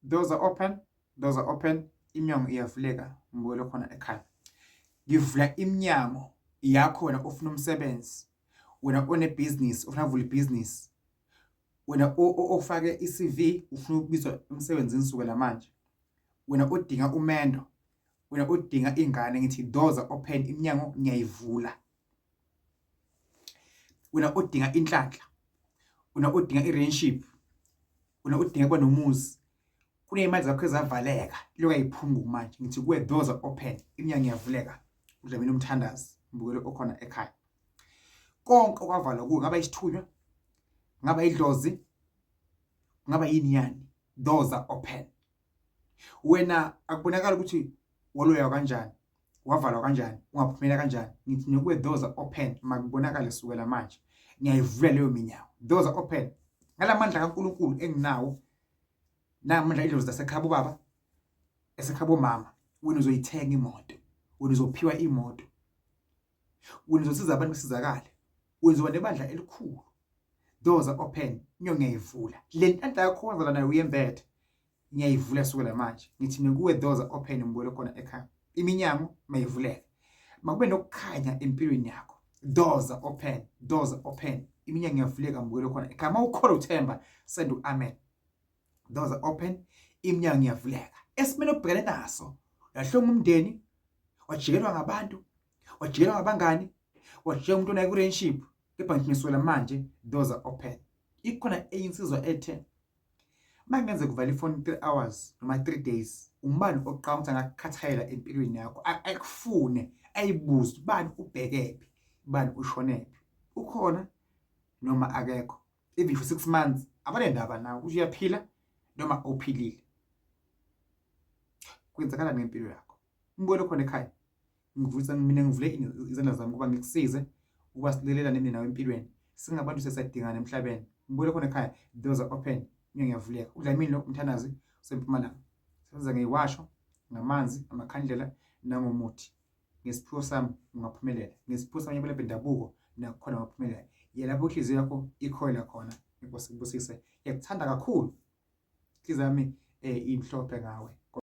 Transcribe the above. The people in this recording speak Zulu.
Doors are open, doors are open, iminyango iyavuleka mbukelo khona ekhaya. Ngivula iminyango yakho wena ofuna umsebenzi, wena onebhizinisi ofuna ukuvula ibhizinisi, wena ofake i-CV ufuna ukubizwa emsebenzini sukela manje, wena odinga umendo, wena odinga ingane, ngithi doors are open, iminyango ngiyayivula. Wena odinga inhlanhla, wena odinga i-relationship, wena odinga kuba nomuzi, kuney'mali zakho ezavaleka lokhu ayiphumi kumanje, ngithi kuwe doors are open, iminyango iyavuleka. UDlamini umthandazi mbukelo okhona ekhaya. Konke okwavalwa kuwe, ngaba isithunywa, ngaba idlozi, ngaba yini yani, doors are open. Wena akubonakala ukuthi waloywa kanjani, wavalwa kanjani, ungaphumela kanjani. Ngithi nekuwe doors are open, makubonakale sukela manje. Ngiyayivula leyo minyango. Doors are open. Ngalamandla kaNkulunkulu enginawo, namandla idlozi lasekhaya bobaba, esekhaya bomama, wena uzoyithenga imoto, wena uzophiwa imoto, wena uzosiza abantu besizakale, wena uzoba nebandla elikhulu. Doors are open, inyo ngiyayivula. Le nhlanhla yakho wazala nayo uyembethe, ngiyayivula sukela manje. Ngithi nekuwe doors are open, ngibuyele khona ekhaya. Iminyango mayivuleke, makube nokukhanya empilweni yakho. Doors are open, doors are open, iminyango iyavuleka, ngibuyele khona ekhaya. Uma ukholwa uthemba, send u-amen. Doors are open, iminyango iyavuleka. Esimeni obhekene naso, uyahlonga umndeni, wajikelwa ngabantu, wajikelwa ngabangani, wajikelwa umuntu onaye ku-relationship, kepha ngithi ngisukela manje doors are open. Ikhona enye insizwa ethe uma kungenzeka uvala ifoni 3 hours noma 3 days, umbani oqala ukuthi angakukhathalela empilweni yakho, akufune, ayibuze bani ubhekephi, bani ushonephi, ukhona noma akekho. Even for 6 months abanendaba nawe ukuthi uyaphila noma awuphilile. Kwenzakalani ngempilo yakho? Umbukelo khona ekhaya, ngivulisa mina, ngivule izandla zami ukuba ngikusize, ukuba silelelane mina nawe empilweni. Singabantu, sesadingana emhlabeni. Ngibuyele khona ekhaya, doors are open, iminyango iyavuleka. UDlamini lo umthandazi usempumalanga, sebenza ngeyiwasho, ngamanzi, amakhandlela nangomuthi. Ngesiphiwo sami ungaphumelela, ngesiphiwo sami abelaphi bendabuko nakhona ungaphumelela. Yelapho inhliziyo yakho ikhoyela khona. Inkosi ikubusise, ngiyakuthanda kakhulu, inhliziyo yami imhlophe ngawe.